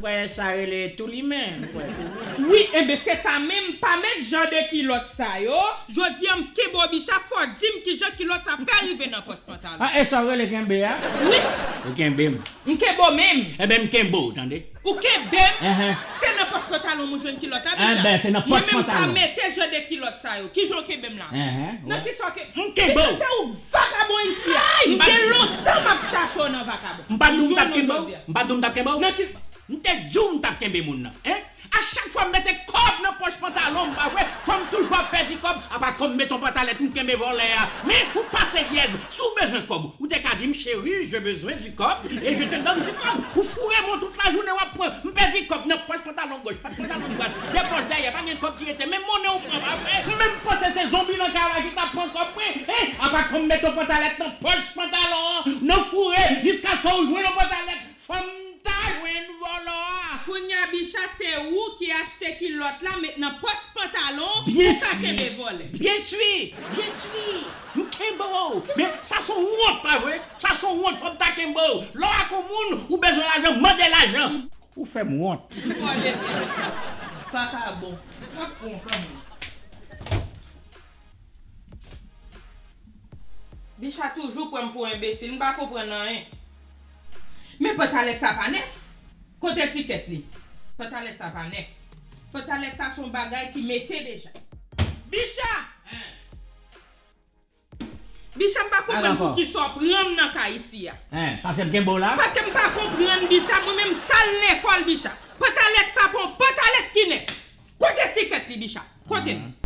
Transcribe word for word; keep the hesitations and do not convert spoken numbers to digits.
Kwè sa rele toulimen, m kwè toulimen. Wi, enben se sa menm, pa met jan de kilòt sa yo. Jodi a m kenbe w Bicha, fò w di m kijan kilòt sa fè rive nan pòch pantalon. Ah, e sa w rele kenbe a? Wi. Ou kenbe m. M kenbe w menm. Enben m kenbe w, tande. Ou kenbe m? Enhen. Se nan pòch pantalon m ou jwenn kilòt la Bicha. Enben, se nan pòch pantalon. Mwen menm pa mete jan de kilòt sa yo. Kijan w kenbe m la? Enhen. Nan kisa w kenbe m? M kenbe w. Bicha, se ou k vakabon isi a. M gen lontan m ap chache w nan vakabon. M pa di w m t ap kenbe w? M pa di w m t ap kenbe w? Nan ki M te di w m t ap kenbe moun nan, en? A chak fwa m mete kòb nan pòch pantalon m, pa vre, fò m toujou ap pèdi kòb, apa kòm m mete yon pantalèt m kenbe vòlè a. Men, ou pa seryèz, si w bezwen kòb, ou te ka di m, chérie, j'ai besoin du kòb, et je te donne du kòb. Ou foure m tout lajounen w ap pran, m pèdi kòb nan pòch pantalon goch, pòch pantalon dwat, de pòch dèyè, pa gen kòb ki rete, men monnen w pran, pa vre? M menm panse se zonbi nan kay la ki t ap pran kòb mwen, en? Apa kòm m mete yon pantalèt nan pòch pantalon an, nan foure, jiskaske w jwenn yon pantalèt. Fò m ta jwenn vòlò a. Kounye a Bicha se ou ki achte kilòt la met nan pòch pantalon ou pa kenbe vòlè. Byen si, byen si. M kenbe w. Men sa se yon wont pa vre? Sa se yon wont fò m ta kenbe w. Lè w ak yon moun ou bezwen lajan mande lajan. Ou fè m wont. M vòlè. Vakabon. M ap pran w kanmenm. Bicha toujou pran m pou enbesil, m pa konprann anyen. Men pantalèt sa pa nèf. Kote tikèt li? Pantalèt sa pa nèf. Pantalèt sa se yon bagay ki mete deja. Bicha! Bicha m pa konprann poukisa w pran m nan kay isi a. Paske m kenbe w la? Paske m pa konprann Bicha, mwen menm m t al lekòl Bicha. Pantalèt sa pa yon pantalèt ki nèf. Kote tikèt li Bicha? Kote l?